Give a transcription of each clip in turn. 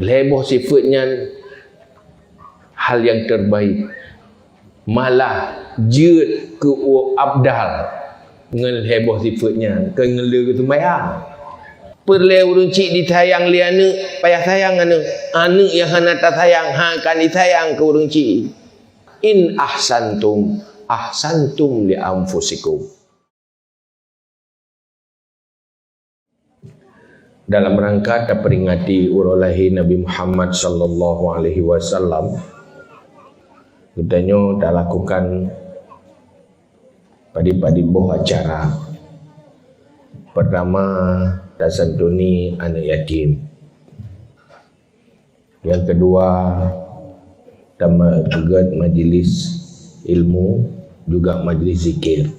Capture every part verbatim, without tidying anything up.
Lhée boh sifeuet nyan hal nyang terbaik. Malah jeuet keu afdal ngon lhée boh sifeuet nyan, kon ngon le geuseumbahyang. Peureulée ureuëng chik disayang lé aneuëk, payah sayang aneuëk. Aneuëk nyang hana tasayang, hana akan disayang keu ureuëng chik. "In ahsantum, ahsantum li anfusikum." Dalam rangka taperingati uroe lahé Nabi Muhammad sallallahu alaihi wasallam, geutanyoe talakukan padit-padit boh acara. Pertama, tasantuni aneuëk yatim. Nyang keudua, tameugét majlis ilmu, juga majlis zikir.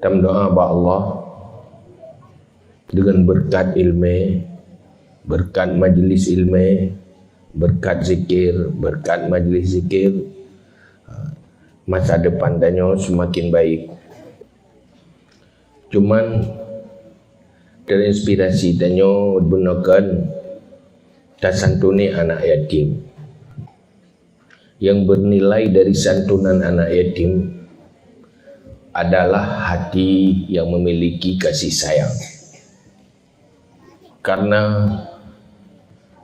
Tameudoá bak Allah deungon beureukat iéleumé, beureukat majlis iéleumé, beureukat zikir, beureukat majlis zikir, masa depan tanyoe seumaken baik. Cuman terinspirasi tanyoe bunoe kon tasantuni anak yatim. Yang bernilai dari santunan anak yatim adalah hati yang memiliki kasih sayang. Karena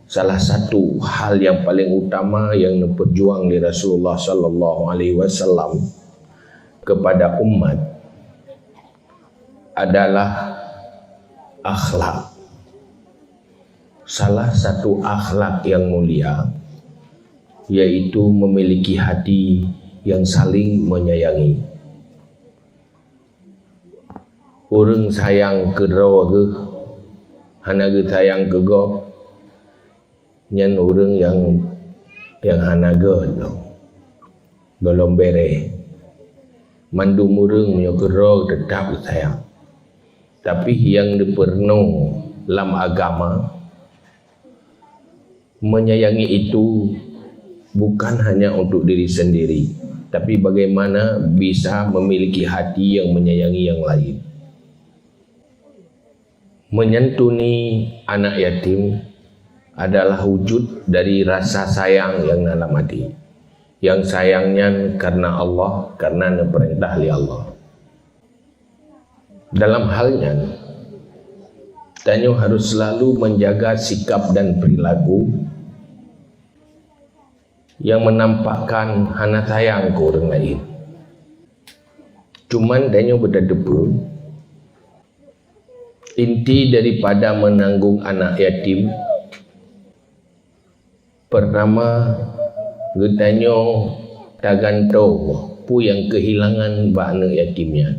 salah satu hal yang paling utama yang diperjuang oleh Rasulullah sallallahu alaihi wasallam kepada umat adalah akhlak. Salah satu akhlak yang mulia yaitu memiliki hati yang saling menyayangi. Ureuëng sayang keu droe geuh, hana geusayang keu gob, nyan ureuëng nyang, nyang hana gét lom. Gohlom béré. Mandum ureuëng meunyoe keu droe teutap geusayang. Tapi nyang dipeurunoe lam agama, menyayangi itu bukan hanya untuk diri sendiri, tapi bagaimana bisa memiliki hati yang menyayangi yang lain. Menyantuni anak yatim adalah wujud dari rasa sayang nyang na lam até. Nyang sayang nyan karena Allah, karena neupeurintah lé Allah. Dalam hal nyan, tanyoe harus selalu menjaga sikap dan perilaku yang menampakkan hana sayang keu ureuëng laén. Cuman tanyoe beutateupeue, inti daripada menanggung anak yatim, pertama, geutanyoe tagantoe peue nyang keuhilangan bak aneuëk yatim nyan.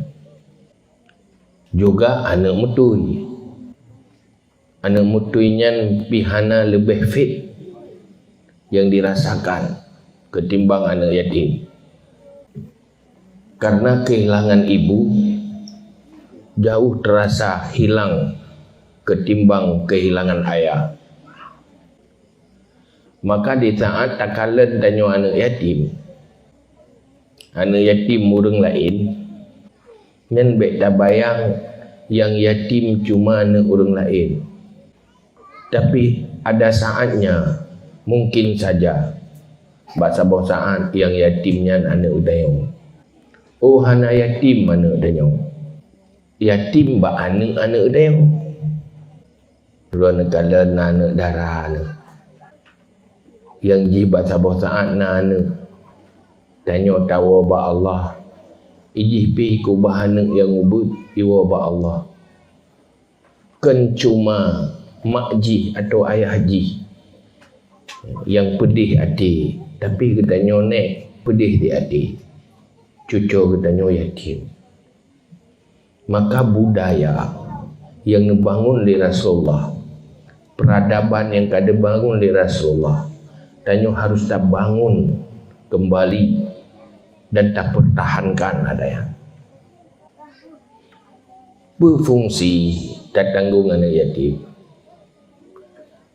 Juga aneuëk meutui. Aneuëk meutui nyan pih hana leubeh fit nyang dirasakan ketimbang aneuëk yatim. Karena kehilangan ibu jauh terasa hilang ketimbang kehilangan ayah. Maka di saat takalon tanyoe aneuëk yatim, aneuëk yatim ureuëng laén, nyan bék tabayang nyang yatim cuma aneuëk ureuëng laén. Tapi ada saatnya, mungkin saja, bak saboh saat nyang yatim nyan aneuëk tanyoe. Oh, hana yatim aneuëk tanyoe. Yatim bak aneuëk-aneuëk tanyoe. Droeneuh kalon na aneuëk dara neuh. Nyang jih bak saboh saat na aneuëk. Tanyoe tawoe bak Allah. Ijih pih keubah aneuëk nyang ubit iwoe bak Allah. Kon cuma mak jih atau ayah jih nyang peudeh até, tapi geutanyoe nèk peudeh di até. Cucoe geutanyoe yatim. Maka budaya nyang neubangun lé Rasulullah, peradaban nyang ka neubangun lé Rasulullah, tanyoe harus tabangun kembali dan tapertahankan adat nyan. Peue fungsi tatanggong aneuëk yatim?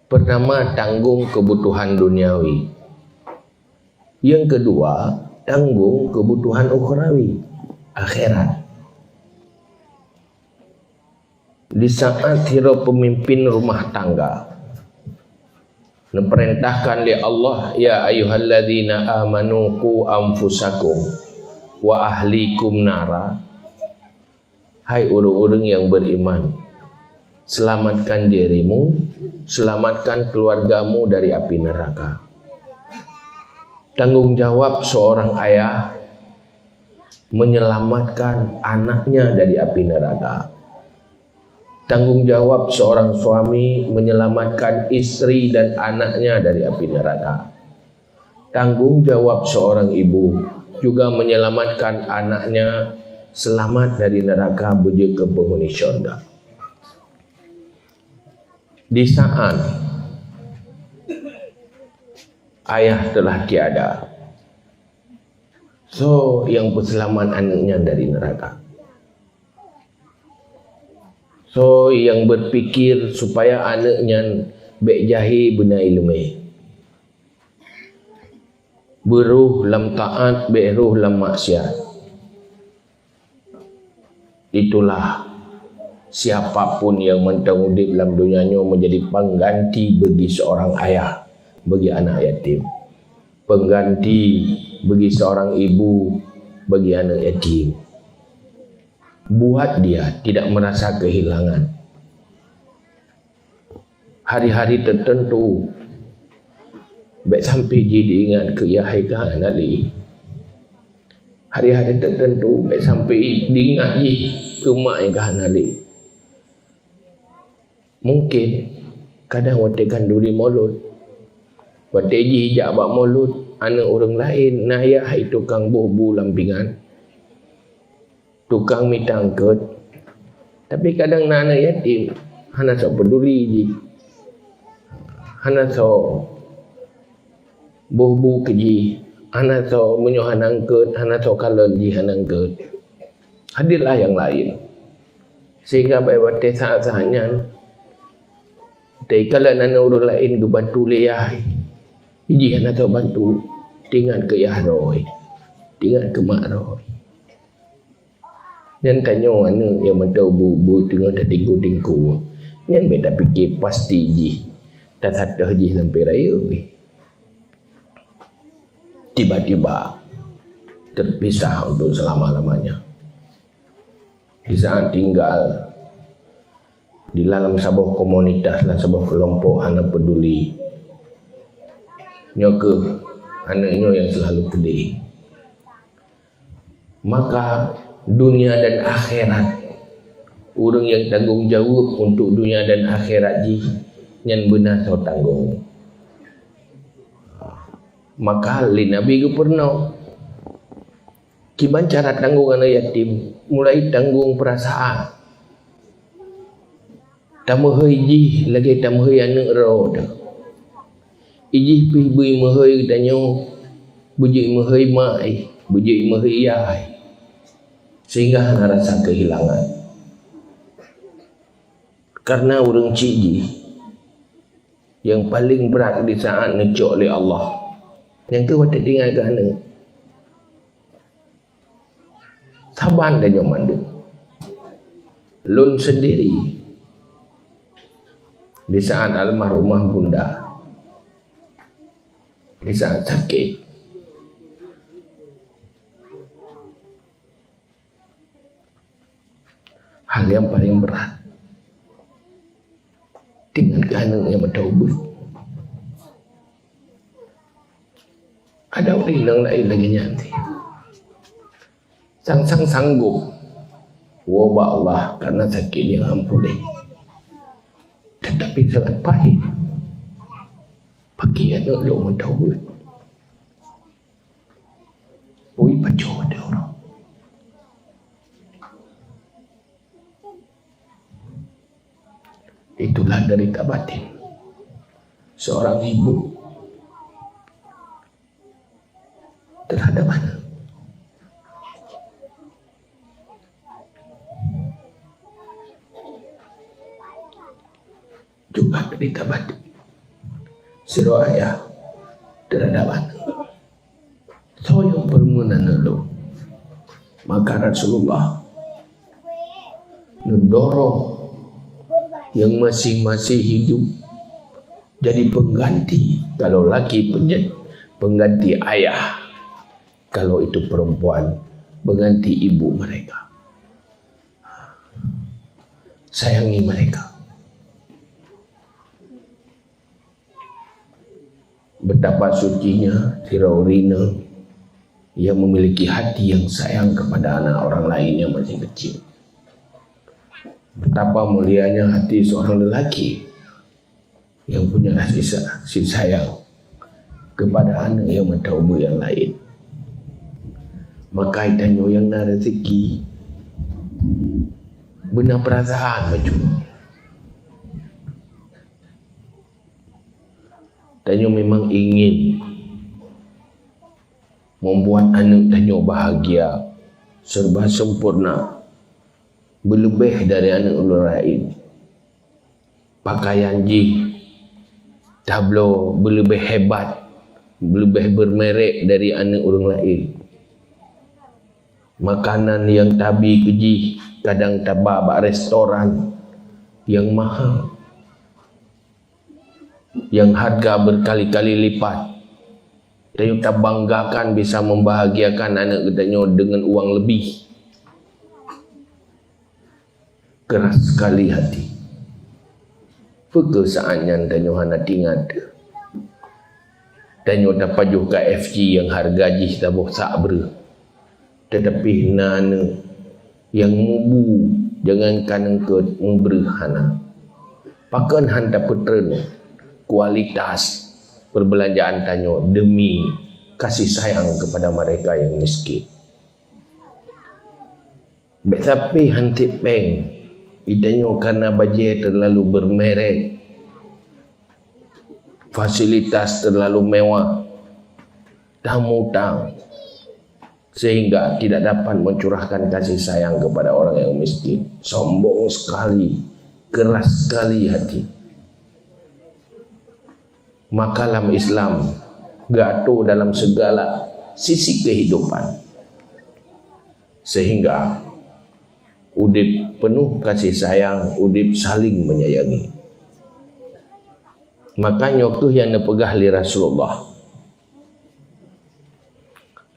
Pertama, tanggong kebutuhan duniawi. Yang kedua, tanggong kebutuhan ukhrawi, akhirat. Di saat sidroe pemimpin rumah tangga Neupeurintahkan lé Allah, "Ya ayyuhalladzina amanu qu anfusakum wa ahlikum nara." Hai ureuëng-ureuëng nyang beriman, selamatkan dirimu, selamatkan keluargamu dari api neraka. Tanggung jawab seorang ayah menyelamatkan anaknya dari api neraka. Tanggung jawab seorang suami menyelamatkan istri dan anaknya dari api neraka. Tanggung jawab seorang ibu juga menyelamatkan anaknya selamat dari neraka, beujeuet keu penghuni syurga. Di saat ayah telah tiada, soe nyang peuseulamat aneuëk nyan dari neuraka? Soe nyang beupikir supaya aneuëk nyan bék jahé beuna iéleumé, beuroh lam taát, bék roh lam maksiat? Itulah, siapa pun nyang mantong udeb lam donya nyoe meujadi pengganti bagi seorang ayah bagi anak yatim, pengganti bagi seorang ibu bagi anak yatim, buat dia tidak merasa kehilangan. Hari-hari tertentu, bék sampai jih diingat keu yah nyang ka hana lé. Hari-hari tertentu, bék sampai diingat jih keu mak nyang ka hana lé. Mungkin kadang watée khanduri mulod, watée jih jak bak mulod, aneuëk ureuëng laén na yah hai tukang boh bu lam pingan, tukang mita eungkôt. Tapi kadang na aneuëk yatim, hana soe peuduli jih, hana soe boh bu keu jih, hana soe, meunyoe hana eungkôt, hana soe kalon jih hana eungkôt. Hadirlah nyang laén. Sehingga bak watée saát-saát nyan, teukalon aneuëk ureuëng laén geubantu lé yah, jih hana soe bantu, teuingat keu yah droe, teuingat keu mak droe. Nyan tanyoe aneuëk nyang mantong bu-bu teungoh tatingkue-tingkue. Nyan bék tapike pasti jih, tasatéh jih sampai rayeuk. Tiba-tiba terpisah untuk selama-lamanya. Di saat tinggal di dalam saboh komunitas, lam saboh keulompok hana peuduli. Nyoe kheueh aneuëk nyoe nyang selalu keudeh. Maka dunia dan akhirat, ureuëng nyang tanggong jaweueb untuk dunia dan akhirat jih, nyan beuna soe tanggong. Maka lé Nabi geupeurunoe, kiban cara tanggong aneuëk yatim, mulai tanggong peurasaan. Tameuhôi jih lagée tameuhôi aneuëk droe teuh. Ijih pih beu imeuhôi geutanyoe, beujeuet imeuhôi mak, beujeuet imeuhôi yah, sehingga hana rasa kehilangan. Karena ureuëng chik jih nyang paleng brat di saat neucok lé Allah, nyang kheueh watée tinggai keu aneuëk. Saban tanyoe mandum. Lôn sendiri, di saat almarhumah bunda, di saat sakit, hal nyang paleng brat, teuingat keu aneuëk nyang mantong ubit. Ada ureuëng nyang laén lagée nyan cit. Sang-sang sanggob woe bak Allah karena sakét nyang hana puléh. Tetapi sangat pahit. Pakri aneuëk lôn mantong ubit. Ui, pajoh deh ureuëng. Itulah derita batin seorang ibu terhadap anak. Juga derita batin sidroe ayah terhadap anak. Soe nyang peureumeun aneuëk lôn? Maka Rasulullah neudorong nyang masih-masih hidup Jadi pengganti, kalau laki penye-, pengganti ayah, kalau itu perempuan, pengganti ibu mereka. Sayangi mereka. Betapa sucinya sidroe ureueng inong yang memiliki hati yang sayang kepada anak orang lain yang masih kecil. Betapa mulianya hati seorang lelaki yang punya kasih sa-, kasih sayang kepada anak yang mantong ubeut nyang laén. Maka tanyoe nyang na rezeki, beuna peurasaan bacut. Tanyoe memang ingin membuat aneuk tanyoe bahagia, serba sempurna, beuleubeh dari aneuk ureueng laén. Pakaian jih, tabloe beuleubeh hebat, beuleubeh beumerek dari aneuk ureueng laén. Makanan nyang tabi keu jih, kadang taba bak restoran nyang mahal, nyang harga berkali-kali lipat. Tanyoe tabanggakan bisa membahagiakan aneuk geutanyoe deungon uang leubeh. Keras sekali hati. Peu kheueh saát nyan tanyoe hana teuingat? Tanyoe tapajoh K F C nyang harga jih saboh sak breueh. Teutapi na aneuk nyang mubu jangankan keu mubreueh hana. Pakon han tapeutreun kualitas perbelanjaan tanyoe demi kasih sayang kepada mereka yang miskin? Bék sapeue han tiep péng, geutanyoe kareuna bajée teulalu beumerek, fasilitas teulalu mewah, tamutang, sehingga tidak dapat mencurahkan kasih sayang kepada orang yang miskin. Sombong sekali, keras sekali hati. Maka lam Islam geuatô dalam segala sisi kehidupan, sehingga udeb peunoh kasih sayang, udeb saling menyayangi. Maka nyoe kheueh nyang neupeugah lé Rasulullah,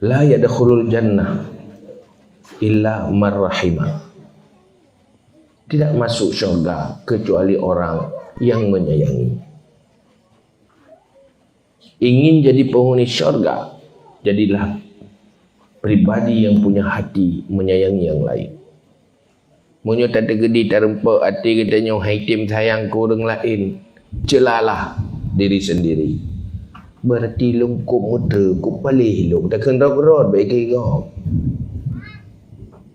"La yadkhulul jannah illa man rahimah." Tidak masuk syurga kecuali orang yang menyayangi. Ingin jadi penghuni syurga, jadilah pribadi yang punya hati menyayangi yang lain. Meunyoe tateukeudi tareumpok até geutanyoe hai tem sayang keu ureuëng laén, ceulalah diri sendiri. Berarti lôn kôp meuteue, kôp paléh lôn, takheun rot-rot bak keu gob.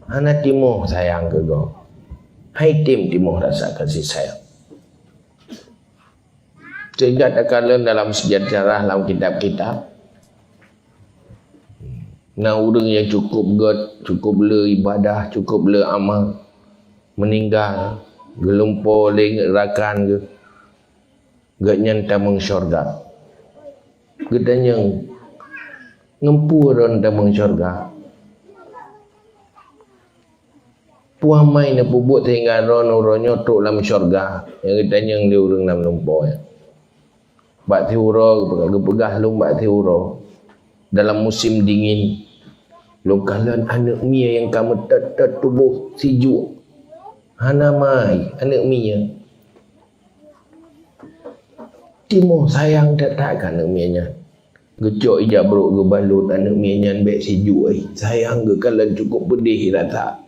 Hana timoh sayang keu gob. Hai tem timoh rasa kasih sayang. Sehingga takalon dalam sejarah, lam kitab-kitab, na ureuëng nyang cukup gét, cukup le ibadah, cukup le amal, meuninggai, geulumpo lé rakan geuh, gobnyan tamong syurga. Geutanyong, "Ngon peue droen tamong syurga?" Peue amai neupeubuet sehingga droen uroe nyoe trok lam syurga, nyang geutanyong lé ureuëng lam lumpo nyan. Bak siuroe geupeugah, lôn bak siuroe, dalam musim dingin, lôn kalon aneuëk mié nyang ka meutot-tot tuboh sijuek. Hana mai aneuëk mié nyan. Timoh sayang that-that keu aneuëk mié nyan. Geucok ijak brok geubalot aneuëk mié nyan bék sijuek, eh, sayang geukalon cukup peudeh rata.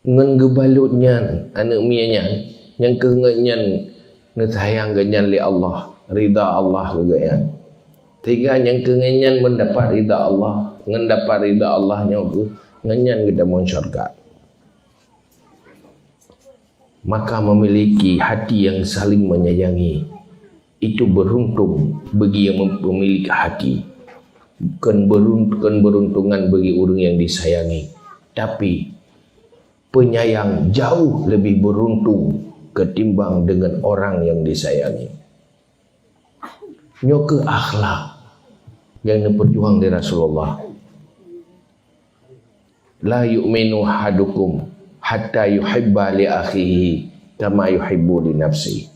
Ngon geubalot nyan aneuëk mié nyan, nyang keuh ngon nyan neusayang gobnyan lé Allah, ridha Allah keu gobnyan. Sehingga nyang keuh ngon nyan mendapat ridha Allah, ngon dapat ridha Allah nyoe kheueh ngon nyan geutamong syurga. Maka memiliki hati yang saling menyayangi itu beruntung bagi yang mem-, memiliki hati. Bukan berun-, bukan beruntungan bagi orang yang disayangi, tapi penyayang jauh lebih beruntung ketimbang dengan orang yang disayangi. Nyoe kheueh akhlak nyang neupeujuang lé Rasulullah. "La yu'minu ahadukum hatta yuhibba li akhihi kama yuhibbu li nafsi.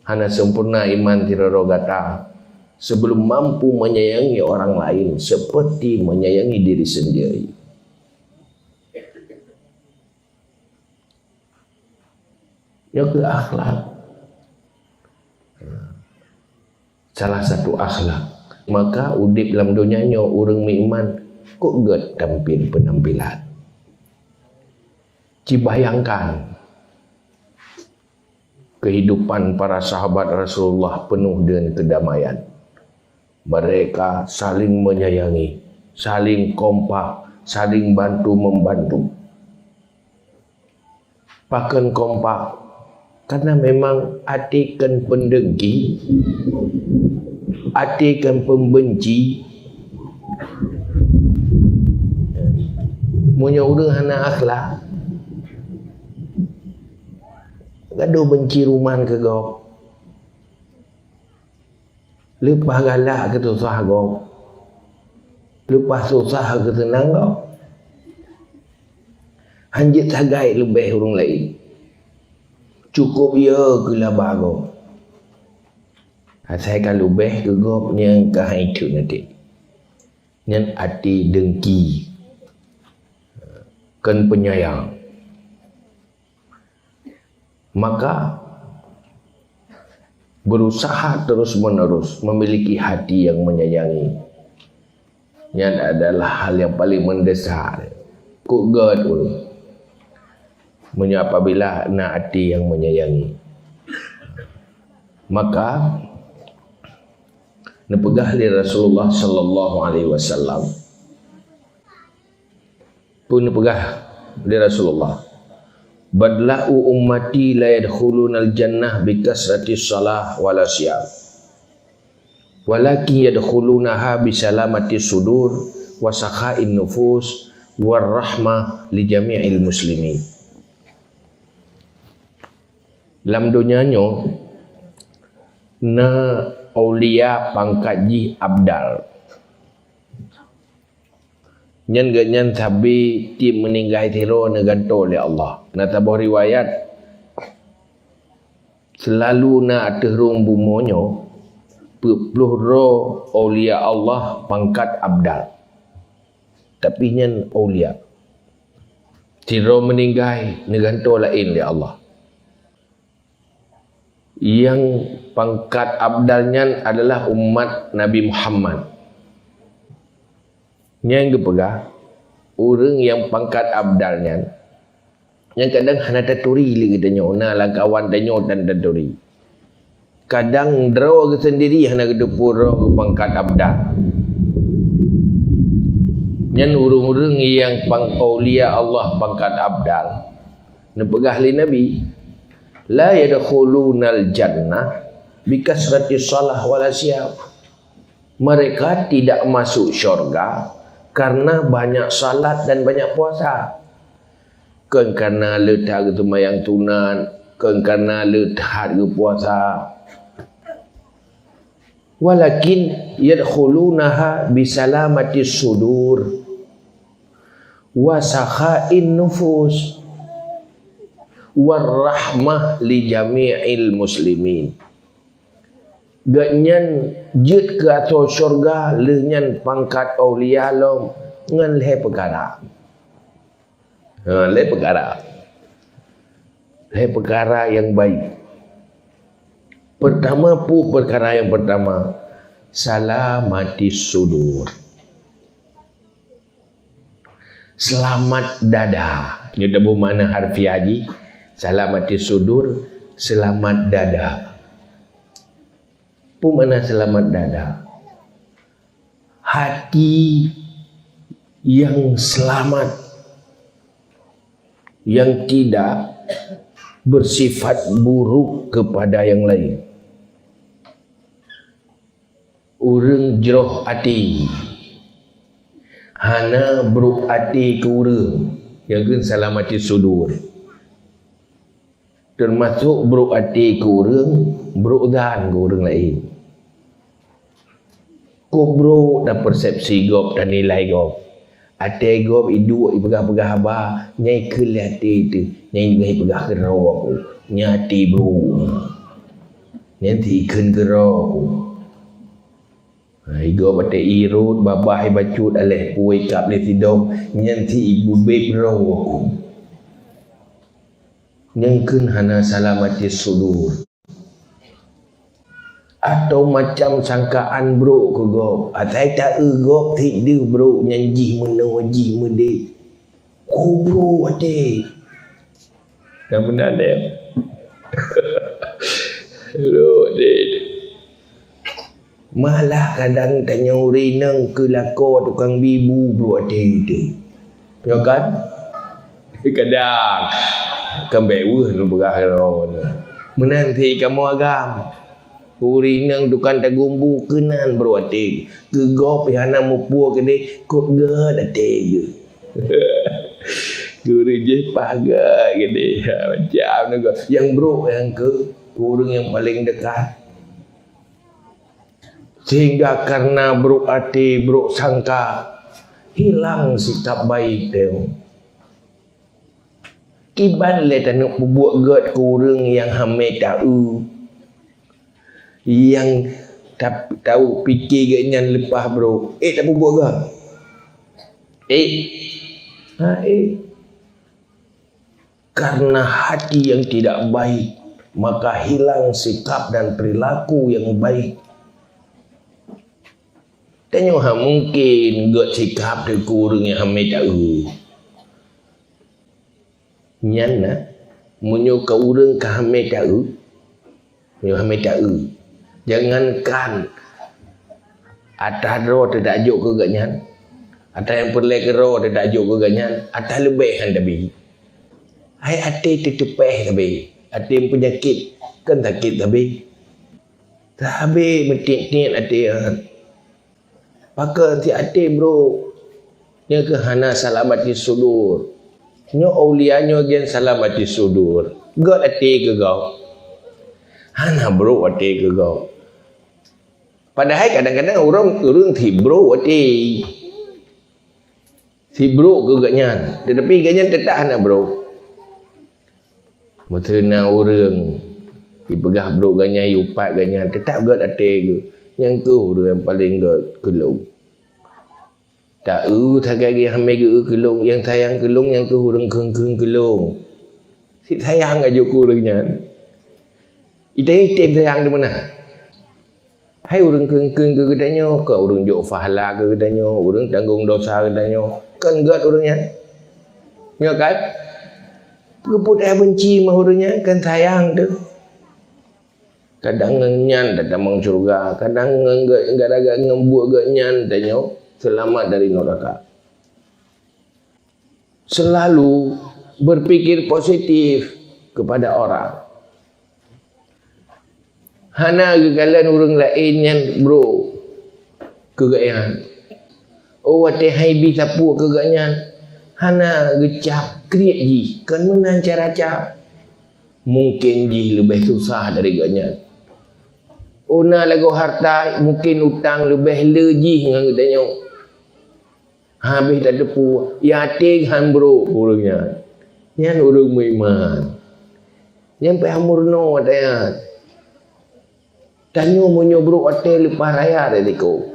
Hana sempurna iman sidroe-droe gata sebelum mampu menyayangi orang lain seperti menyayangi diri sendiri. Nyoe keuh akhlak. Salah satu akhlak. Maka udép lam donya nyoe ureuëng meuiman kok gét tampil peunampilan. Ci bayangkan kehidupan para sahabat Rasulullah penuh dengan kedamaian. Mereka saling menyayangi, saling kompak, saling bantu membantu. Pakon kompak? Karena memang até kon peundengki, até kon pembenci. Meunyoe ureuëng hana akhlak, gadôh benci ruman keu gob. Leupah galak keu susah gob. Leupah susah keu seunang gob. Hanjeuet sagai leubeh ureuëng laén. Cukôp yo keu laba gob. Asai ka leubeh keu gob nyang ka hai teuk nanti. Nyan até dengki. Kon penyayang. Maka, berusaha terus-menerus memiliki hati yang menyayangi. Nyan adalah hal yang paling mendesak. Kok gét ureuëng meunyoe apabila na hati yang menyayangi. Maka, neupeugah lé Rasulullah sallallahu alaihi wasallam, Peue neupeugah lé Rasulullah, "Badla'u ummati la yadkhulunal jannah bi kasratis shalah wala siyam. Walakin yadkhulunaha bi salamatis sudur wa sakha'in nufus war rahmah li jami'il muslimin." Lam donya nyoe na aulia pangkat jih abdal. Nyan geuhnyan sabe tieb meuninggai sidroe neugantoe lé Allah. Na saboh riwayat, seulalu na ateueh rhueng bumoe nyoe peuet ploh droe aulia Allah pangkat abdal. Tapi nyan aulia. Sidroe meuninggai neugantoe laén lé Allah. Nyang pangkat abdal nyan adalah umat Nabi Muhammad. Nyang geupeugah, ureuëng nyang pangkat abdal nyan, nyang kadang hana taturi lé geutanyoe, na lam kawan tanyoe tan taturi. Kadang droe geuh sendiri hana geuteupeue droe geuh pangkat abdal. Nyan ureuëng-ureuëng nyang pang aulia Allah pangkat abdal. Neupeugah lé Nabi, "La yadkhulunal jannah bi kasrati shalah wala siyam." Mereka tidak masuk syurga karena banyak salat dan banyak puasa. Kon karena le that geuseumayang sunat, kon karena le that geupuasa. Walakin yadkhulunaha bi salamatis sudur wa sakha'in nufus war rahmah li jami'il muslimin. Geuhnyan jeuet keu asoe syurga lheueh nyan pangkat aulia lom ngon lhée peukara. Ha, lhée peukara. Lhée peukara nyang baik. Pertama, peue peukara nyang pertama? Salamatis sudur. Seulamat dada. Nyoe taboh makna harfiah jih, salamatis sudur, seulamat dada. Peue makna seulamat dada? Hati yang selamat, yang tidak bersifat buruk kepada yang lain. Ureuëng jroh até, hana brok até keu ureuëng, nyang kheun salamatis sudur. Teumasok brok até keu ureuëng, brok zan keu ureuëng laén. Kok brok tapersepsi gob, tanilai gob. Até gob iduek ipeugah-peugah haba, nyan ikheun lé até teuh, nyan ikheun ipeugah keudroe aku. Nyan até brok. Nyan ikheun keudroe aku. Ha, igob até irot, babah ibacut, aléh pue ikab lé sidong, nyan ibeubéb droe aku. Nyan kheun hana salamati sudur. Atau macam sangkaan brok keu gob. Asai taeu gob sideuh brok nyan jih meunoe jih meudeh. Kubru até. Nyang meunan deh. Brok até. Malah kadang tanyoe ureueng inong keu lakoe tukang bibu brok até teuh. Nyo kan? Kadang. Kan bèk weueh neupeugah droe. Meunan cit kamoe agam. Ureueng inong tukang tagumbu keunan brok até. Keu gob pih hana muphom keudeh, kok gèt até geuh. Keu ureueng jih pah gèt keudeh. Ha, macam tu gob. Nyang brok nyang keu ureueng nyang paleng dekat. Sehingga karena brok até, brok sangka, hilang sikap baik teuh. Kiban lé taneuk peubuet gèt keu ureueng nyang hamé taeu, nyang ta-, tapiké gèt nyan leupah brok. Eh, tapeubuet gèt. Eh. Ha, eh. Karena hati yang tidak baik, maka hilang sikap dan perilaku yang baik. Tanyoe hana mungken gèt sikap teuh keu ureueng nyang hamé taeu. Nyan na, meunyoe ka ureueng ka hamé taeu, meunyoe hamé taeu, jangankan atra droe teuh tajok keu gobnyan, atra nyang peureulèe keudroe teuh tajok keu gobnyan, atra leubeh han tabi. Hai até teuteupéh sabe, até meupeunyakét, kan sakét sabe. Sabe meutiet-tiet até nyan. Pakon si até brok, nyoe keuh hana salamati sudur. Nyoe aulia nyoe gen salamati sudur. Gèt até keu gob. Hana brok até keu gob. Padahai kadang-kadang ureueng, ureueng si brok até. Si brok keu gobnyan, tetapi gobnyan teutap hana brok. Meuseu na ureueng jipeugah brok gobnyan, jiupat gobnyan, teutap gèt até geuh. Nyan keuh ureueng nyang paleng gèt keu lôn. Taeu sagai geuh hamé geu keu lôn, nyang sayang keu lôn nyan keuh ureueng kheun-kheun keu lôn. Sit sayang aju keu ureueng nyan. Item-item sayang di meunan. Hai ureueng kheun-kheun keu geutanyoe, ka ureueng jok pahala keu geutanyoe, ureueng tanggong dosa geutanyoe, kan gèt ureueng nyan. Nyoe kan? Keupeue tabenci meuh ureueng nyan, kan sayang teuh. Kadang ngon nyan tatamong syeuruga, kadang ngon gèt, gara-gara ngon buet gèt nyan tanyoe seulamat dari neuraka. Selalu berpikir positif kepada orang. Hana geukalon ureueng laén nyan brok keu gobnyan. Oh, watèe hai bi sapeue keu gobnyan, hana geucap kriet jih, kon meunan cara cap. Mungken jih leubeh susah dari gobnyan. Oh, na lagoe hareuta, mungken utang leubeh le jih ngon geutanyoe. Habéh tateupeue, i até han brok ureueng nyan. Nyan ureueng meuiman. Nyan payah meurunoe watèe nyan. Tanyoe meunyoe brok até leupah raya risiko.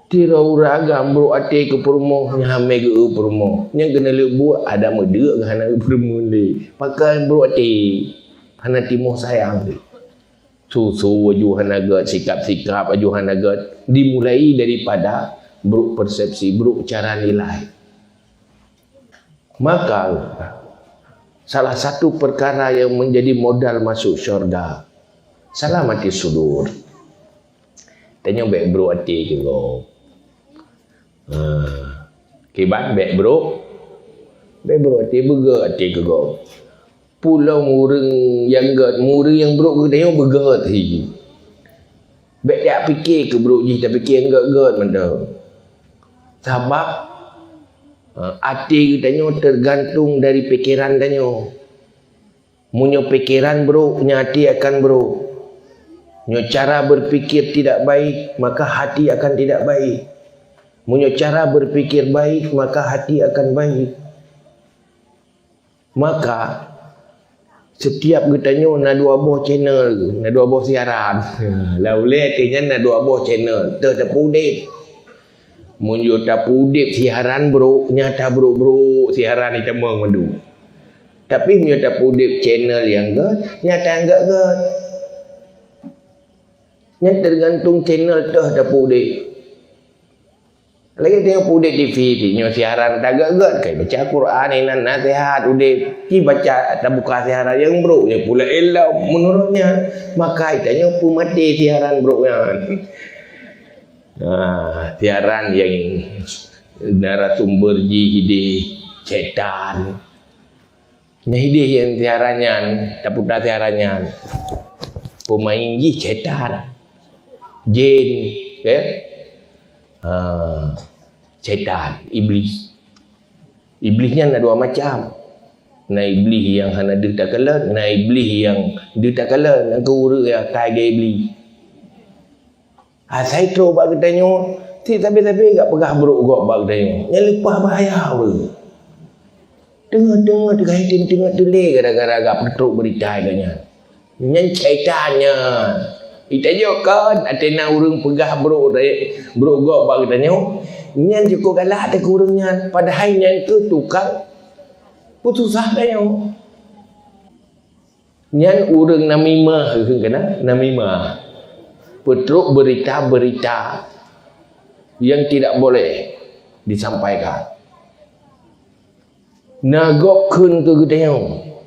Sidroe ureueng agam brok até keu peurumoh, nyan hamé geu peurumoh. Nyan keuneuk lheueh buet, adak meudeuk hana geu peurumoh lé. Pakon brok até, hana timoh sayang lé. Su-su aju hana gèt, sikap-sikap aju hana gèt, dimulai daripada brok persepsi, brok cara nilai. Maka, salah satu perkara yang menjadi modal masuk syurga, salamati sudur. Tanyoe bèk brok até keu gob. Ha. Kiban bèk brok. Bèk brok até, beugèt até keu gob. Peue lom ureueng nyang gèt, ureueng nyang brok keu geutanyoe beugèt hi. Bèk tapiké keu brok jih, tapiké nyang gèt-gèt mantong. Sabab, ha, até geutanyoe teugantung dari pikeran tanyoe. Meunyoe pikeran brok, nyan até akan brok. Nyoe cara berpikir tidak baik, maka hati akan tidak baik. Meunyoe cara berpikir baik, maka hati akan baik. Maka, setiap geutanyoe na dua boh channel, na dua boh siaran. Lam ulée nyan na dua boh channel, teuh tapeuudeb. Meunyoe tapeuudeb siaran brok, nyata brok-brok siaran itamong mandum. Tapi meunyoe tapeuudeb channel nyang gét, nyata nyang gét-gét. Nyan teugantung channel teuh tapeuudeb. Lagée tanyoe peuudeb T V, nyoe siaran tagak-gak, kai baca Quran, inan nasihat udeb. Ci baca tabuka siaran nyang brok, nyang pula elok meunurot nyan. Maka tanyoe peumaté siaran brok nyan. Nah, siaran nyang narasumber jih ideh setan. Nah, ideh nyang siaran nyan, taputa siaran nyan. Peumain jih setan. Jin, ya. Ha, setan, iblis. Iblis nyan na dua macam. Na iblis nyang hana deuh takalon, na iblis nyang deuh takalon. Nyang keu ureuëng nyang kai geu iblis. Asai trok bak geutanyoe, si sabe-sabe gak peugah brok gob bak geutanyoe. Nyan leupah bahaya ureuëng. Teungeut-teungeut geuh, teungeut-teungeut teuh lé gara-gara gak peutrok beurita geuh nyan. Nyan syaitan nyan. Itajok kon ateueh na ureuëng peugah brok re-, brok gob bak geutanyoe. Nyan cukop galak teuh keu ureuëng nyan. Padahai nyan keuh tukang peususah tanyoe. Nyan ureuëng namimah, kheun keunan, namimah. Peutrok beurita-beurita nyang tidak boleh disampaikan. Na gob kheun keu geutanyoe.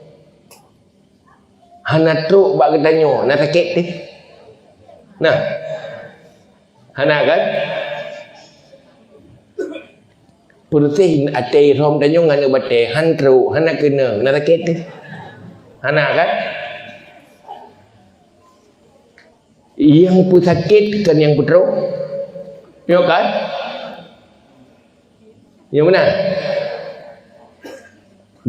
Hana trok bak geutanyoe, na sakét teuh. Nah. Hana kan? Peureuseh até irom tanyoe ngon aneuk batée, han trok, hana keunong, na sakét teuh. Hana kan? Nyang peusakét kan nyang peutrok. Nyo kan? Nyang meunan.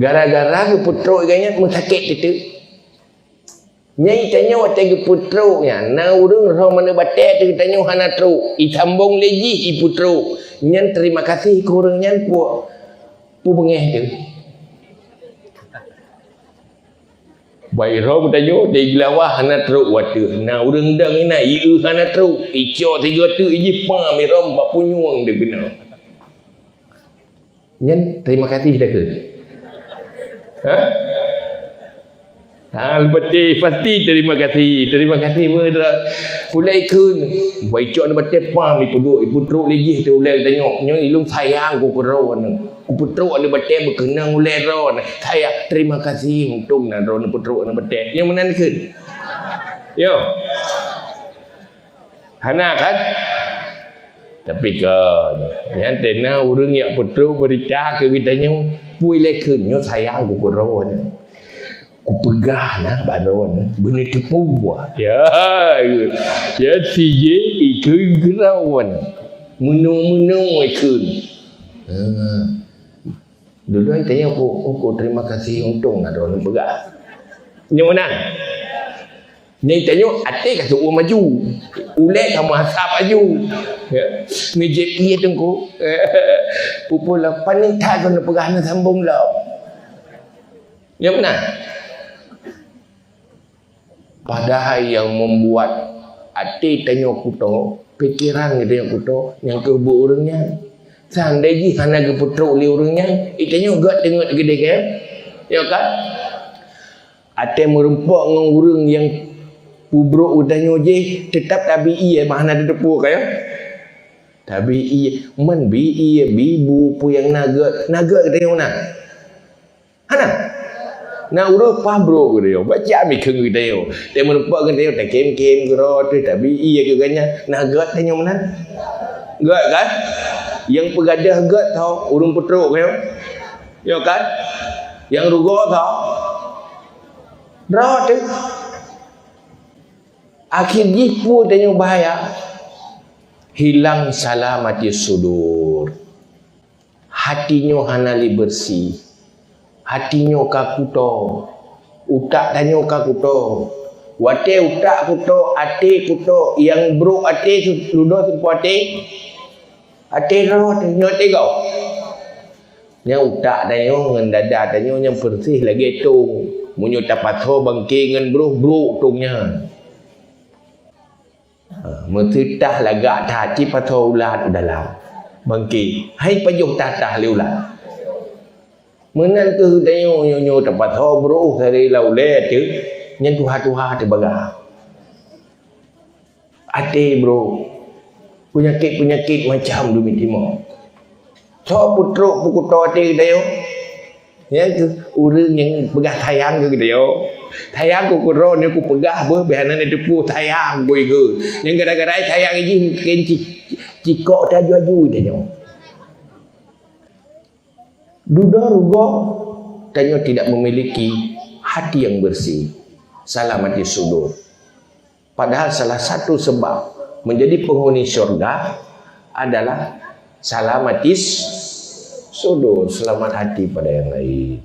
Gara-gara geupeutrok geuh nyan meusakét teuh. Nyang tanyoe watée geupeutrok nyan, na ureuëng rom aneuk batée teuh tanyoe hana trok, isambong lé jih ipeutrok. Nyan terima kasih keu ureuëng nyan pu-, pu beungéh teuh. Bai rom tanyoe di Geulawah hana trok watée. Na ureuëng dang inan, ieu hana trok, icok tiga teuk ijih pam irom bak punyueng dikeue. Nyan terima kasih dah ke? Ha? Ha, leubeh pasti terima kasih. Terima kasih, meutra. Ulai kheun. Bai cok leubeh pam ipeuduek, ipeutrok lé jih teuh ulai tanyok. Nyoe ilôn sayang ku keudroe nyoe. Kupeutrok aneuk batée beukeunong ulée droe. Saya terima kasih untông na droe neupeutrok aneuk batée. Nyang meunan kheun. Yo. Hana kan? Tapi kon, nyan teuna ureuëng nyang peutrok beurita keu geutanyoe, pui lé kheun nyoe sayang ku keudroe nyoe. Kupeugah na bak droe nyoe, beuneuteupeu. Ya, ya si jih ikeu keudroe nyoe. Meunoe-meunoe ikeu. Ha. Dulu tanyoe ku, ku terima kasih untông na droe neupeugah. Nyoe meunan. Nyang tanyoe até ka seuôt maju. Ulée ka meuasap aju. Ya. Ngejep ié teungku. Pupula panik that keuneuk peugah neusambong lom. Nyoe meunan. Padahai nyang membuat até tanyoe kuto, pikeran geutanyoe kuto, nyang keuh buet ureuëng nyan. Seandai jih hana geupeutrok lé ureuëng nyan, geutanyoe gét teungeut geudeh kan? Ya kan? Até meurumpok ngon ureuëng nyang peubrok geutanyoe jih, teutap tabi ié mah hana teuteupeue ka ya. Tabi ié, man bi ié, bi bu peue nyang na gét, na gét geutanyoe na. Hana. Na ureuëng paih brok geutanyoe, baca mikheun geutanyoe. Teumeureumpok geutanyoe, takém-kém keudroe teuh, tabi ié keu geuhnyan. Na gét tanyoe meunan? Gét kan? Nyang peugadôh gét tho, ureuëng peutrok nyoe. Nyoe kan? Nyang rugoe tho. Droe teuh. Akhé jih peue tanyoe bahaya? Hilang salamatis sudur. Hati nyoe hana lé beureusi. Hati nyoe ka kuto. Utak tanyoe ka kuto. Watée utak kuto, até kuto, nyang brok até su-, ludoh seupôt até. Até droe teuh nyoe até gob. Nyang utak tanyoe ngon dada tanyoe nyang peureuseh lagée tong. Meunyoe tapasoe bangke ngon broh, brok tong nyan. Ha, meuteutah lagak that, ci pasoe ulat u dalam bangke. Hai pajoh that-that lé ulat. Meunan keuh tanyoe nyoe-nyoe tapasoe broh sari lam ulée teuh, nyan tuha-tuha teuh bagah. Até broh, peunyakét-peunyakét macam dumiet timoh. Soe peutrok peukuto até geutanyoe? Nyan keuh ureuëng nyang peugah sayang keu geutanyoe. Sayang keu kudroe nyoe kupeugah beuh, beuh hana neuteupeue sayang keu ié. Nyang gara-gara sayang jih mungken ci-, cikok teuaju-aju geutanyoe. Dudoe rugoe, tanyoe tidak memiliki hati yang bersih, salamati sudur. Padahal salah satu sebab menjadi penghuni syurga adalah salamati sudur, selamat hati pada yang lain.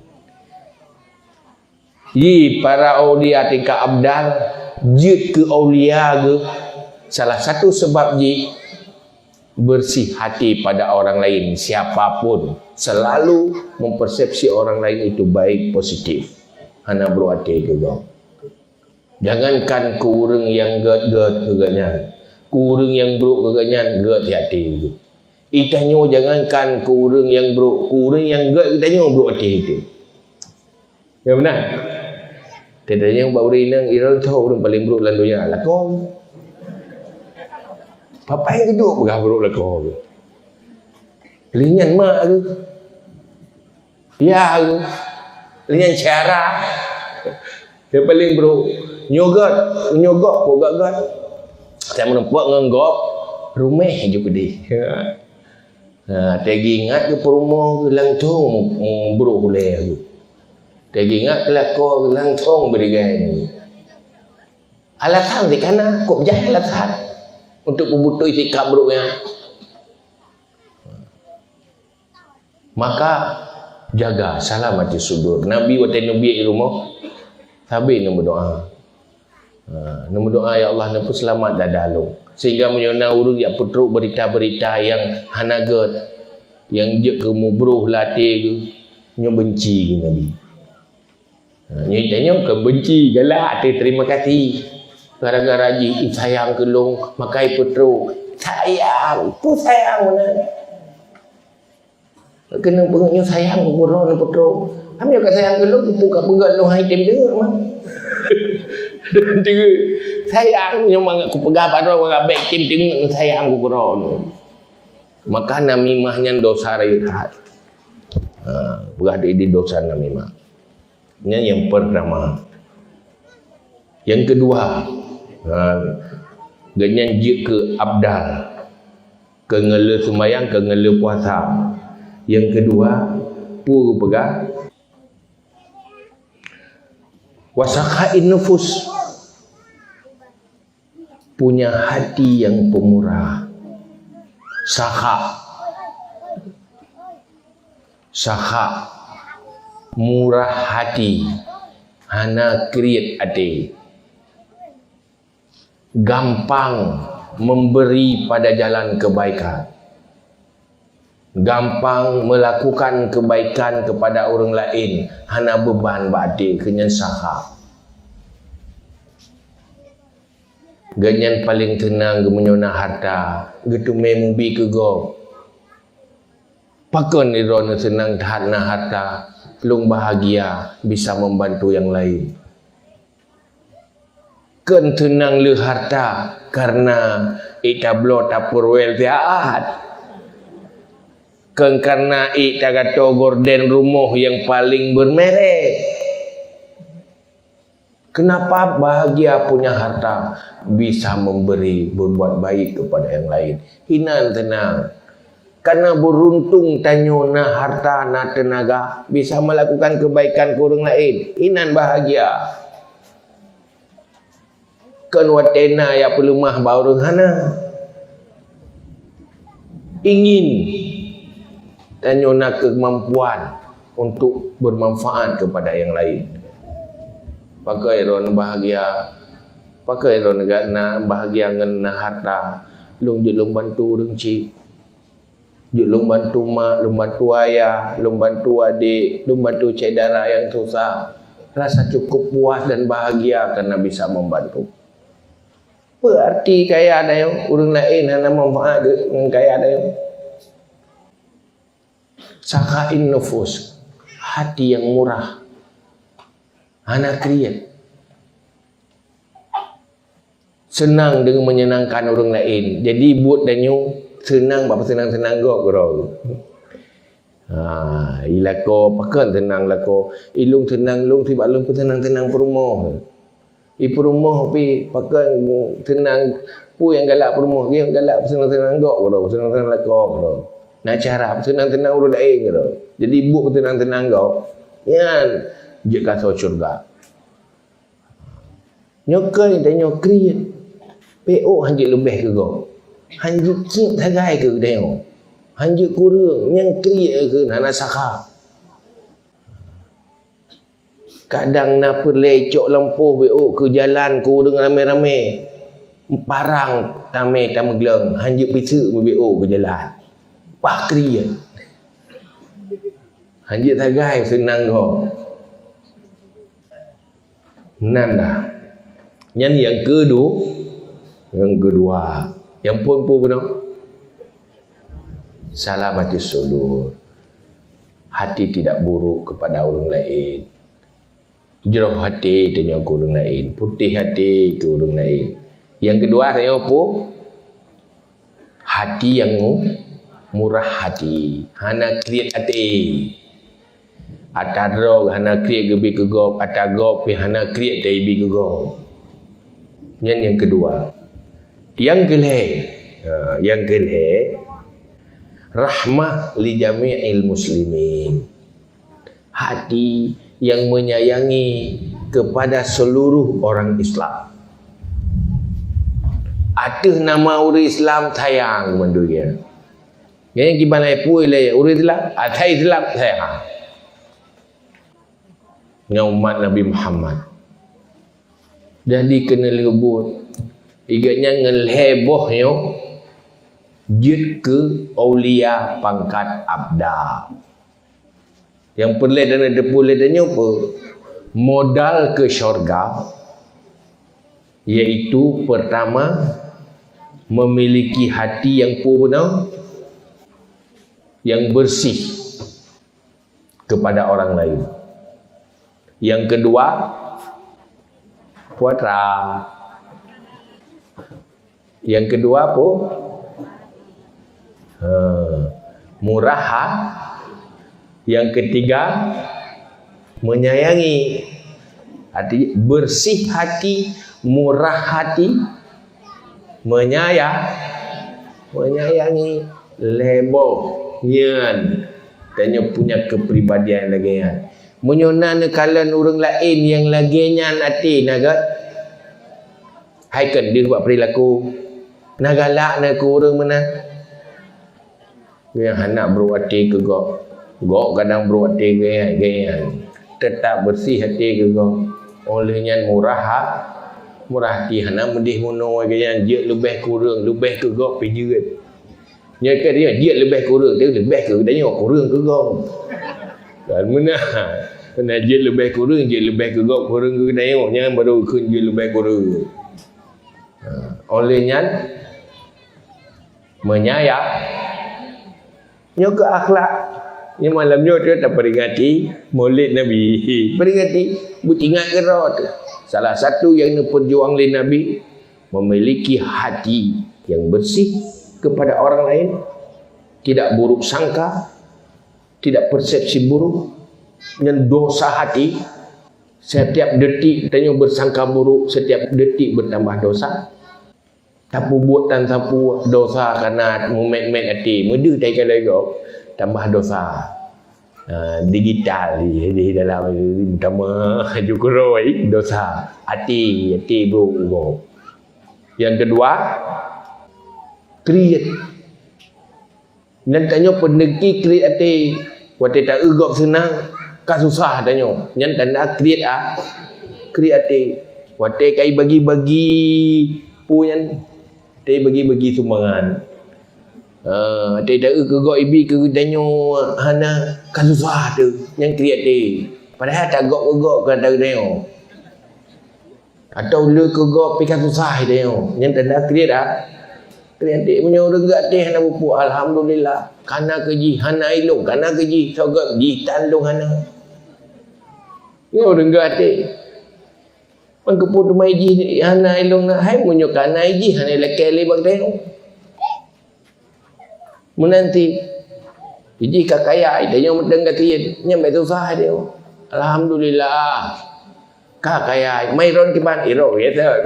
Ji para aulia tingkat abdal, jeuet keu aulia geuh, salah satu sebab jih bersih hati pada orang lain. Siapapun selalu mempersepsi orang lain itu baik, positif. Hana brok até keu gob. Jangankan keu ureuëng nyang gét-gét keu gobnyan, keu ureuëng nyang brok keu gobnyan gét até geuh. Geutanyoe jangankan keu ureuëng nyang brok, keu ureuëng nyang gét geutanyoe brok até teuh. Ya beuna. Geutanyoe bak ureuëng inong, droeneuh ureuëng paleng brok lam donya lakoe. Papai geuduek peugah brok lakoe. Lheueh nyan mak geuh. Yah, lheueh nyan syedara. Nyang paleng brok, nyoe gét, nyoe gob, kok gét-gét. Saya meureumpok ngon gob, ruméh ju keudeh. Ha, teuingat keu peurumoh geuh langsong mu-, mubrok ulée geuh. Teuingat keu lakoe geuh langsong beureugai. Alasan di kana, kok beujaih alasan untuk peubeutôi sikap brok nyan. Maka jaga salamati sudur. Nabi watée neubiet i rumoh, sabe neumeudoá. Ha, neumeudoá, "Ya Allah, neupeuseulamat dada lôn." Sehingga meunyoe na ureuëng jak peutrok beurita-beurita nyang hana gét, nyang jeuet keu mubroh lam até geuh, nyoe beunci geuh Nabi. Ha, nyoe tanyoe kon beunci, galak, até terima kasih. Gara-gara jih sayang keu lôn, maka i peutrok. Sayang, peue sayang meunan? Keuneuk peungeut nyoe sayang keu droeneuh peutrok. Ami ka sayang keu lôn, peue ka peugah lôn hai tem teungeut mah. Teungeut. Sayang nyoe mangat kupeugah bak droe, mangat bék tem teungeut sayang keu droeneuh. Maka namimah nyan dosa rayeuk that. Ha, peugah di, di dosa namimah. Nyan nyang pertama. Nyang keudua, ha, gobnyan jeuet keu abdal, keu ngon le seumayang, keu ngon le puasa. Nyang keudua, peue geupeugah? Wasakhain nufus. Punya hati yang pemurah, sakha, sakha, murah hati, hana kriet até, gampang memberi pada jalan kebaikan. Gampang melakukan kebaikan kepada ureuëng laén, hana beuban bak até, keu nyan sakha. Gobnyan paleng teunang geumeunyoe na hareuta, geuteumé mubi keu gob. Pakon droeneuh seunang that na hareuta, lôn bahagia bisa membantu nyang laén. Kon teunang le hareuta kareuna ék tabloe Tupperware siat. Kon kareuna ék tagatoe gorden rumoh nyang paleng bermerek. Kenapa bahagia punya harta, bisa memberi, berbuat baik kepada yang lain? Inan teunang. Karena beruntung tanyoe na harta, na teunaga, bisa melakukan kebaikan keu ureuëng laén. Inan bahagia. Kon watée na nyang peuleumah bak ureuëng hana. Ingin tanyoe na keumampuan untuk bermanfaat kepada yang lain. Pakon droeneuh bahagia, pakon droeneuh na bahagia ngon na harta, lôn jeuet lôn bantu ureuëng chik. Jeuet lôn bantu mak, lôn bantu ayah, lôn bantu adék, lôn bantu syedara nyang susah. Rasa cukup puas dan bahagia karena bisa membantu. Peue arti kaya tanyoe? Ureuëng laén hana manfaat geuh ngon kaya tanyoe. Sakhain nufus, hati nyang murah, hana kriet. Seunang deungon menyenangkan ureuëng laén. Jadi buet tanyoe seunang bak peuseunang-seunang gob keudroe. Ha, ilakoe pakon seunang lakoe. Ilôn seunang lôn sibak lôn peuseunang-seunang peurumoh. Ipeurumoh pih pakon seunang, peue nyang galak peurumoh, nyang galak peuseunang-seunang gob keudroe, peuseunang-seunang lakoe keudroe. Na cara peuseunang-seunang ureuëng laén keudroe. Jadi buet peuseunang-seunang gob nyan jeuet kasoe syeuruga. Nyoe keuh tanyoe kriet. P O hanjeuet leubeh keu gob. Hanjeuet kriet sagai keu tanyoe. Hanjeuet kureueng nyang kriet keu hana sakha. Kadang na peureulée cok lampôh B O keu jalan keu ureuëng ramé-ramé. Parang tamé tameugleueng, hanjeuet piseuk B O keu jalan. Bah kriet. Hanjeuet sagai seunang gob. Nan dah. Nyan nyang keudu-, nyang keudua. Nyang phôn peue bunoe? Salamatus sudur. Hati tidak buruk kepada ureuëng laén. Jroh hati tanyoe keu ureuëng laén, putéh hati keu ureuëng laén. Nyang keudua tanyoe peue? Hati nyang mu-, murah hati, hana kriet até. Ata droe hana kriet geubi keu gob, ata gob pih hana kriet taibi keu gob. Nyan nyang keudua. Nyang keulhée, ha, nyang keulhée, rahmah li jami'il muslimin. Hati yang menyayangi kepada seluruh orang Islam. Ateueh nama ureuëng Islam sayang mandum. Nyan kiban ai peue lé ureuëng Islam, asai Islam sayang. Ngon umat Nabi Muhammad. Jadi keuneulheueh buet, igat nyan ngon lhée boh nyoe jeuet keu aulia pangkat abdal. Nyang peureulée dan teupeue lé tanyoe peue? Modal keu syurga, yaitu pertama, memiliki hati yang peue bunoe? Yang bersih kepada orang lain. Yang kedua, putra. Yang kedua apa? Ha, murah ha-, yang ketiga, menyayangi. Hati bersih hati, murah hati, menyayang, menyayangi, lhée boh nyan. Tanyoe punya kepribadian lagée nyan. Meunyoe na neukalon ureuëng laén nyang lagée nyan até na gét, hai keu deuh bak perilaku, na galak na keu ureuëng meunan. Nyang hana brok até keu gob, gob kadang brok até gaya-gaya. Teutap beureuséh até keu gob. Óh lheueh nyan murah ha-, murah até, hana meudeh meunoe gaya, jeuet leubeh kureueng, leubeh keu gob pih jeuet. Nyoe ka dia jeuet leubeh kureueng, tapi leubeh keu geutanyoe, kureueng keu gob. Kan meunan. Meunan jeuet leubeh kureueng, jeuet leubeh keu gob, kureueng keu geutanyoe, nyan baru kheun jeuet leubeh kureueng. Ha, óh lheueh nyan, meunyo ya, nyoe keuh akhlak. Nyoe malam nyoe teuh taperingati Maulid Nabi. Peringati, beuingat keudroe teuh. Salah satu nyang neupeujuang lé Nabi, memiliki hati yang bersih kepada orang lain, tidak buruk sangka, tidak persepsi buruk, nyan dosa hati. Setiap detik tanyoe beusangka buruk, setiap detik beutambah dosa. Tapeubuet tan sapeue dosa kareuna meumet-met até, meudeuh tai kalon gob, tambah dosa. Ha, digital di, di dalam, tamah ju keurôi dosa. Até, até brok gob. Nyang keudua, kriet. Nyan tanyoe peuneuki kriet até. Watée ta-eu gob seunang, ka susah tanyoe. Nyan tanda kriet a-, kriet até. Watée ka ibagi-bagi peue nyan, watée bagi-bagi sumbangan. Ha, até taeu keu gob ibi keu geutanyoe hana ka susah teuh, nyang kriet até. Padahai tagok keu gob ka taeu tanyoe. Atau le keu gob pih ka susah tanyoe. Nyang tanda kriet ah. Kriet até meunyoe ureueng geuh até hana bukuk, alhamdulillah. Kana keu jih, hana ilong, kana keu jih, soe gob jih tan lôn hana. Nyoe ureueng geuh até. Mangkeupeu teuma ijih hana ilong na, hai meunyoe kana ijih hana ilakée lé bak tanyoe. Meunan cit, ijih ka kaya, tanyoe meuteung gasien, nyan bèk susah tanyoe. Alhamdulillah. Ka kaya, mai ron kiban, irok biasa.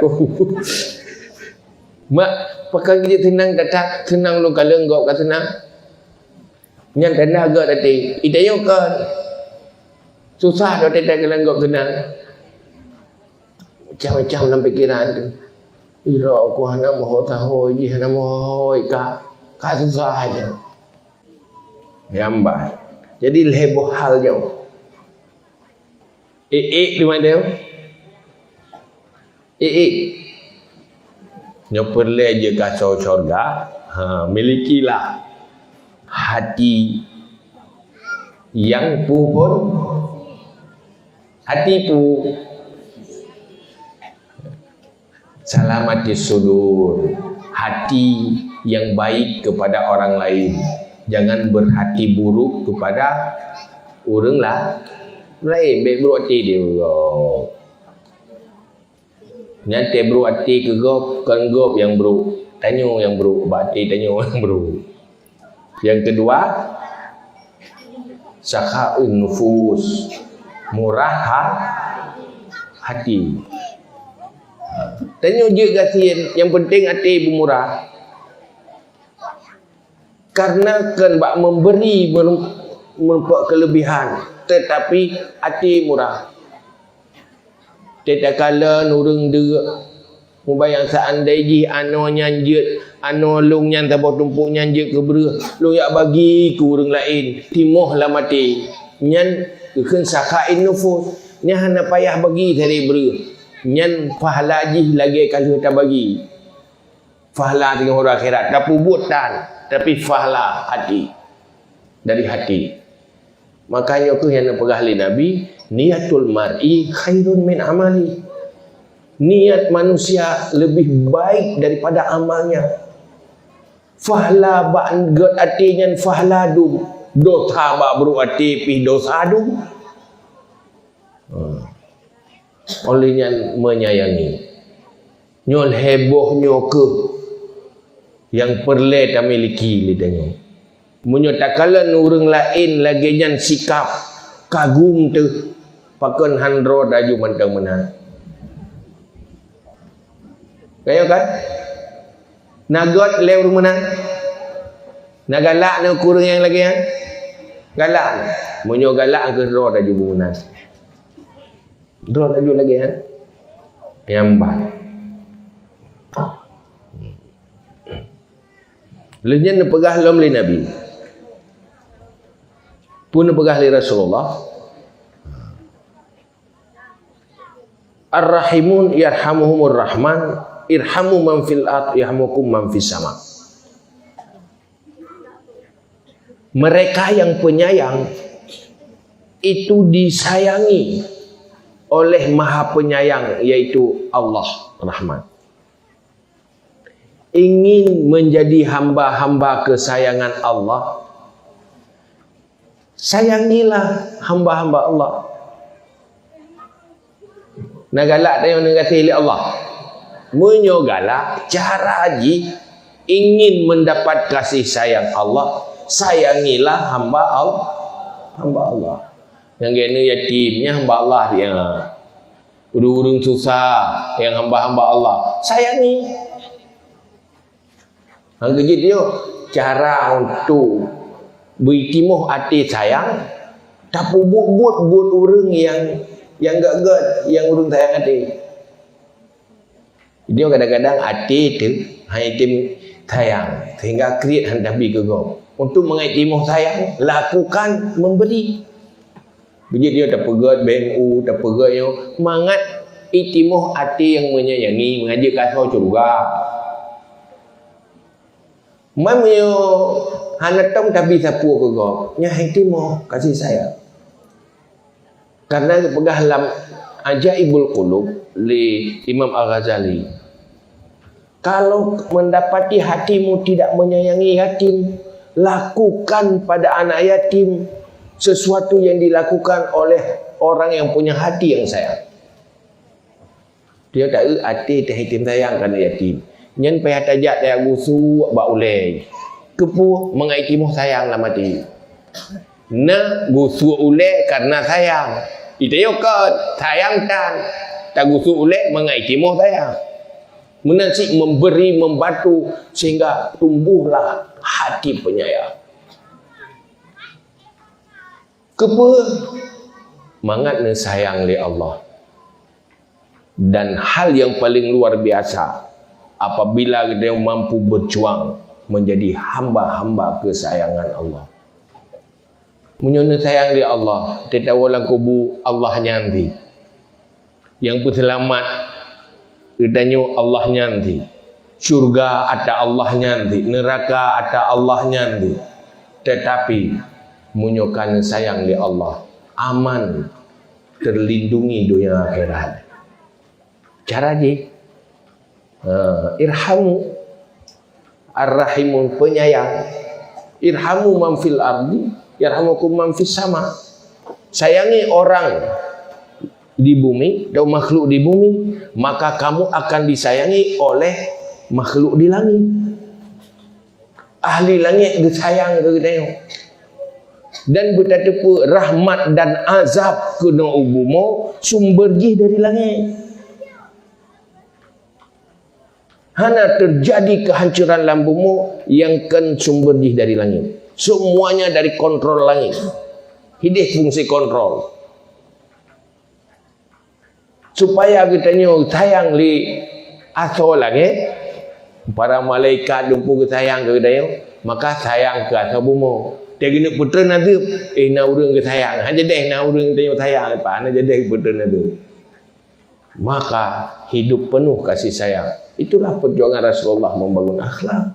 Mak, pakon jih seunang that-that, seunang lôn kalon gob ka seunang. Nyan tanda geuh até. Itanyoe kon. Susah dok teuka kalon gob seunang. Macam-macam lam pikiran tu. Irok ku hana moho saho jih, hana moho ka. Ka susah aja. Nyambai. Jadi lhèe boh hal jauh. Ék-ék di mana? Ék-ék. Nyoe peureulèe jeuet keu asoe syurga, ha, milikilah hati nyang peue phon. Hati peue? Salamatis sudur, hati yang baik kepada orang lain. Jangan berhati buruk kepada ureueng la-, lain. Bèk brôk até di ureueng. Nyan teubrôk até keu gob, kon gob nyang brôk, tanyoe nyang brôk, bak até tanyoe nyang brôk. Yang kedua, sakhaun nufus, murah ha-, hati. Tanyoe jeuet gasien, nyang penting até beumurah. Karena kon bak memberi merum-, merumpok kelebihan, tetapi até murah. Teuka kalon ureueng deuk, mubayang seandai jih anoe nyan jeuet, anoe lôn nyan saboh tumpôk nyan jeuet keu breueh, lôn jak bagi keu ureueng laén, timoh lam até. Nyan geukheun sakhaun nufus, nyan hana payah bagi sabe breueh. Nyan pahala jih lagèe ka lheueh tabagi. Pahala teungoh uroe akhirat, tapeubuet tan, tapi pahala hati. Dari hati. Makanya tu yang dipeugah lé Nabi, "Niyatul mar'i khairun min amali." Niat manusia lebih baik daripada amalnya. Pahala bak gèt até nyan pahala dum. Dosa bak brôk até pih dosa dum. Hmm. Oleh nyan menyayangi. Nyoe lhèe boh nyoe keuh nyang peureulèe tamiliki lé tanyoe. Meunyoe takalon ureueng laén lagèe nyan sikap kagum teuh, pakon han droe taju mantong meunan. Ka nyo kan? Na gèt lé ureueng meunan? Na galak na keu ureueng nyang lagèe nyan? Galak. Meunyoe galak, keu droe taju meunan. Droe laju lagèe nyan. Nyambat. Lheueh nyan neupeugah lom lé Nabi. Peue neupeugah lé Rasulullah? "Ar-rahimun yarhamuhumur rahman, irhamu man fil ard, yarhamukum man fis sama." Mereka yang penyayang itu disayangi oleh Maha Penyayang, yaitu Allah Rahman. Ingin menjadi hamba-hamba kesayangan Allah, sayangilah hamba-hamba Allah. Na galak tanyoe neugaséh lé Allah. Meunyoe galak, cara jih ingin mendapat kasih sayang Allah, sayangilah hamba Allah. Hamba Allah. Nyang keuneuk yatim, nyan hamba Allah dia. Ureueng-ureueng susah, nyang hamba-hamba Allah, sayangi. Nyang keujeuet nyoe, cara untuk beutimoh até sayang, tapeubuet-buet buet ureueng nyang, nyang gèt-gèt, nyang ureueng sayang até. Nyoe kadang-kadang até teuh hana item sayang, sehingga kriet hana tabi keu gob. Untuk mangat timoh sayang, lakukan memberi. Beujeuet nyoe tapeugèt B M U, tapeugèt nyoe mangat itimoh até nyang menyayangi, mangat jeuet keu asoe syeuruga. Meunyoe hana tom tabi sapeue keu gob, nyan hai timoh kasih sayang. Karena geupeugah lam Ajaibul Qulub lé Imam Al-Ghazali, "Kalau mendapati hatimu tidak menyayangi yatim, lakukan pada anak yatim sesuatu yang dilakukan oleh orang yang punya hati yang sayang." Dia taeu até teuh yatim sayang keu aneuk yatim. Nyan payah tajak tajak gusuk bak ulée. Keupeue? Mangat timoh sayang lam até. Na gusuk ulée karena sayang. Ita yo kon sayang tan. Tagusuk ulée mangat timoh sayang. Meunan cit memberi, membantu sehingga tumbuhlah hati penyayang. Keupeue? Mangat neusayang lé Allah. Dan hal yang paling luar biasa, apabila geutanyoe mampu berjuang menjadi hamba-hamba kesayangan Allah. Meunyoe neusayang lé Allah, teutabôh lam kubu Allah nyan di. Nyang peuseulamat geutanyoe Allah nyan di. Syurga ata Allah nyan di, neuraka ata Allah nyan di. Tetapi meunyoe ka neusayang lé Allah, aman, terlindungi dunia akhirat. Cara jih, ha, irhamu ar-rahimun, penyayang. Irhamu man fil ardi, yarhamukum man fis sama. Sayangi orang di bumi atau makhluk di bumi, maka kamu akan disayangi oleh makhluk di langit. Ahli langit geusayang keu geutanyoe. Dan beutateupeue rahmat dan azab keunoe u bumoe sumber jih dari langit. Hana terjadi kehancuran lam bumoe nyang kon sumber jih dari langit. Semuanya dari kontrol langit. Hideh fungsi kontrol. Supaya geutanyoe sayang lé asoe langét, para malaikat dumpeue geusayang keu geutanyoe, maka sayang keu asoe bumoe. Teugeuneup peutreun azeub, eh, na ureuëng geusayang. Hana jadeh na ureuëng geutanyoe sayang, hana jadeh peutreun azeub. Maka hidup penuh kasih sayang. Itulah perjuangan Rasulullah membangun akhlak.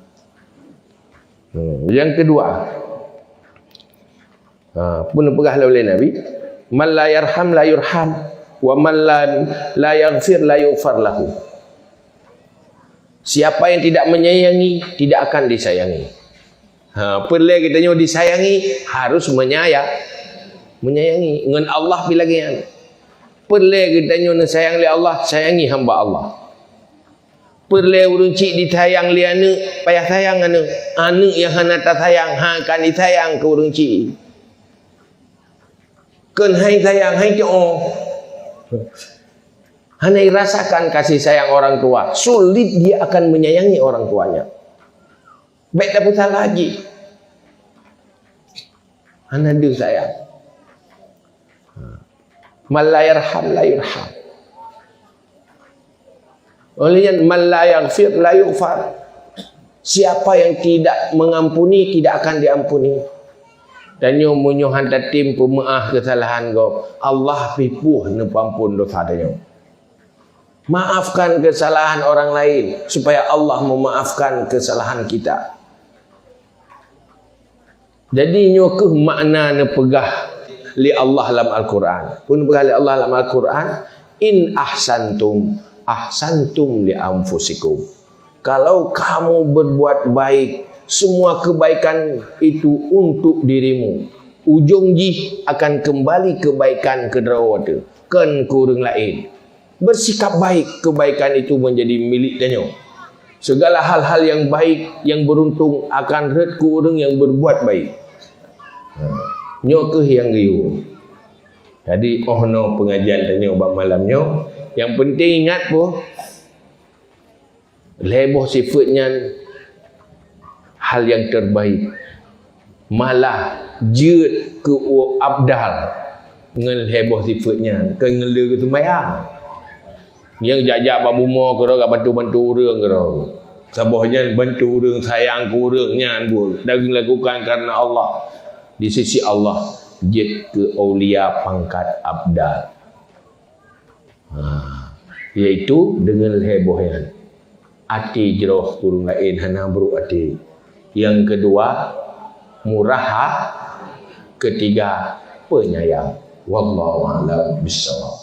Hmm. Yang kedua, ha, pun peugah lé Nabi, "Man la yarham la yurham, wa man la, la yaghfir la yughfar lahu." Siapa yang tidak menyayangi, tidak akan disayangi. Ha, peureulée geutanyoe disayangi, harus menyaya-, menyayangi. Ngon Allah pih lagée nyan. Peureulée geutanyoe neusayang lé Allah, sayangi hamba Allah. Peureulée ureuëng chik disayang lé aneuëk, payah sayang aneuëk. Aneuëk nyang hana tasayang, hana akan disayang keu ureuëng chik. Kon hai sayang, hai cok. Hana irasakan kasih sayang orang tua, sulit dia akan menyayangi orang tuanya. Bék tapeusalah jih. Hana deuh sayang. Man la yarham la yurham. Oleh nyan, "Man la yaghfir la yughfar." Siapa yang tidak mengampuni, tidak akan diampuni. Tanyoe meunyoe han tatem peumeuáh keusalahan gob, Allah pih peuet neupeuampon dosa tanyoe. Maafkan kesalahan orang lain, supaya Allah memaafkan kesalahan kita. Jadi, nyoe kheueh makna neupeugah lé Allah lam Al-Quran. Peue neupeugah lé Allah lam Al-Quran, "In ahsantum, ahsantum li anfusikum." Kalau kamu berbuat baik, semua kebaikan itu untuk dirimu. Ujong jih akan kembali kebaikan keu droe teuh, kon keu ureuëng laén. Bersikap baik, kebaikan itu menjadi milik tanyoe. Segala hal-hal yang baik, yang beruntung akan rhot keu ureuëng yang berbuat baik. Ha, nyoe kheueh nyang geuyue. Jadi, óh noe peungajian tanyoe bak malam nyoe, nyang penting ingat peue? Lhée boh sifeuet nyan hal nyang terbaik. Malah jeuet keu afdal ngon lhée boh sifeuet nyan, keu ngon lé geuseumbayang. Nyang jak-jak bak bumoe keudroe ka bantu-bantu ureuëng keudroe. Saboh nyan bantu ureuëng, sayang keu ureuëng nyan buet dan dilakukan karena Allah. Di sisi Allah, jeuet keu aulia pangkat afdal. Ha, yaitu deungon lhée boh nyan. Até jroh keu ureuëng laén hana brok até. Yang kedua, murah ha-, ketiga, penyayang. Wallahu a'lam bishawab.